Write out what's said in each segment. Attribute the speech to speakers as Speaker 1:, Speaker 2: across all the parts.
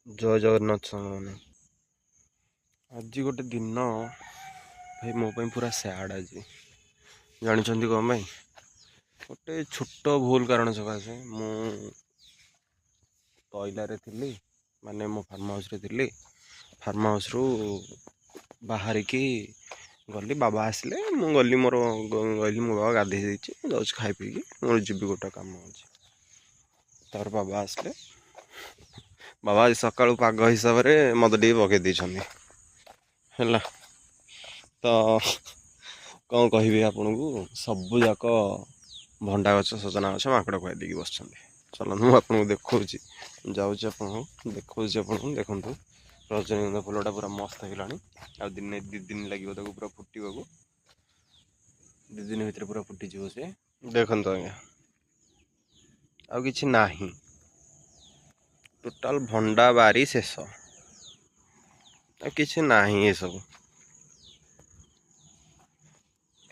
Speaker 1: ଜୟ ଜଗନ୍ନାଥ ସାଙ୍ଗମାନେ। ଆଜି ଗୋଟେ ଦିନ ଭାଇ ମୋ ପାଇଁ ପୁରା ସ୍ୟାଡ଼ ଆଜି। ଜାଣିଛନ୍ତି କ'ଣ ପାଇଁ? ଗୋଟେ ଛୋଟ ଭୁଲ କାରଣ ସକାଶେ। ମୁଁ ତଇଲାରେ ଥିଲି, ମାନେ ମୋ ଫାର୍ମ ହାଉସ୍ରେ ଥିଲି। ଫାର୍ମ ହାଉସ୍ରୁ ବାହାରିକି ଗଲି, ବାବା ଆସିଲେ, ମୁଁ ଗଲି ମୋର ଗଲି। ମୋ ବାବା ଗାଧେଇ ଦେଇଛି, ମୁଁ ଯାଉଛି ଖାଇ ପିଇକି ମୋର ଯିବି, ଗୋଟେ କାମ ଅଛି। ତାପରେ ବାବା ଆସିଲେ। ବାବା ଆଜି ସକାଳୁ ପାଗ ହିସାବରେ ମଦ ଟିକେ ପକେଇ ଦେଇଛନ୍ତି। ହେଲା ତ, କ'ଣ କହିବି ଆପଣଙ୍କୁ, ସବୁ ଯାକ ଭଣ୍ଡା ଗଛ, ସଜନା ଗଛ ମାଙ୍କଡ଼ ଖୁଆଇ ଦେଇକି ବସିଛନ୍ତି। ଚାଲନ୍ତୁ, ମୁଁ ଆପଣଙ୍କୁ ଦେଖାଉଛି, ଯାଉଛି ଆପଣଙ୍କୁ ଦେଖାଉଛି ଆପଣଙ୍କୁ। ଦେଖନ୍ତୁ, ରଜନୀଗନ୍ଧା ଫୁଲଟା ପୁରା ମସ୍ତ ହେଇଗଲାଣି। ଆଉ ଦିନେ 2 ଦିନ ଲାଗିବ ତାକୁ ପୁରା ଫୁଟିବାକୁ। 2 ଦିନ ଭିତରେ ପୁରା ଫୁଟିଯିବ ସେ। ଦେଖନ୍ତୁ ଆଜ୍ଞା, ଆଉ କିଛି ନାହିଁ, ଟୋଟାଲ ଭଣ୍ଡା ବାରି ଶେଷ, ଆଉ କିଛି ନାହିଁ ଏସବୁ।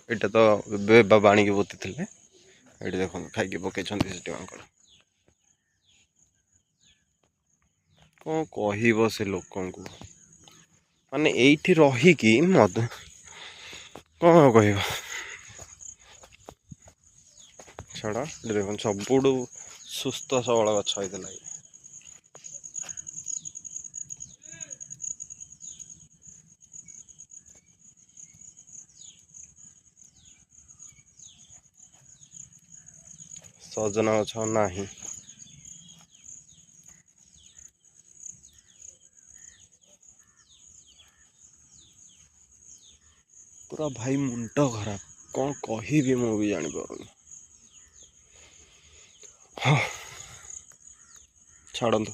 Speaker 1: ଏଇଟା ତ ଏବେ ବାବା ଆଣିକି ପୋତିଥିଲେ। ଏଇଠି ଦେଖନ୍ତୁ, ଖାଇକି ପକେଇଛନ୍ତି ସେଠି ମାଙ୍କଡ଼। କ'ଣ କହିବ ସେ ଲୋକଙ୍କୁ? ମାନେ ଏଇଠି ରହିକି ମଦ, କ'ଣ କହିବ, ଛାଡ଼। ଏଠି ଦେଖନ୍ତୁ, ସବୁଠୁ ସୁସ୍ଥ ସବଳ ଗଛ ହେଇଥିଲା ଇଏ। ସଜନା ଗଛ ନାହିଁ। ପୁରା ଭାଇ ମୁଣ୍ଡ ଖରାପ, କ'ଣ କହିବି ମୁଁ ବି ଜାଣିପାରୁନି। ହଁ, ଛାଡ଼ନ୍ତୁ।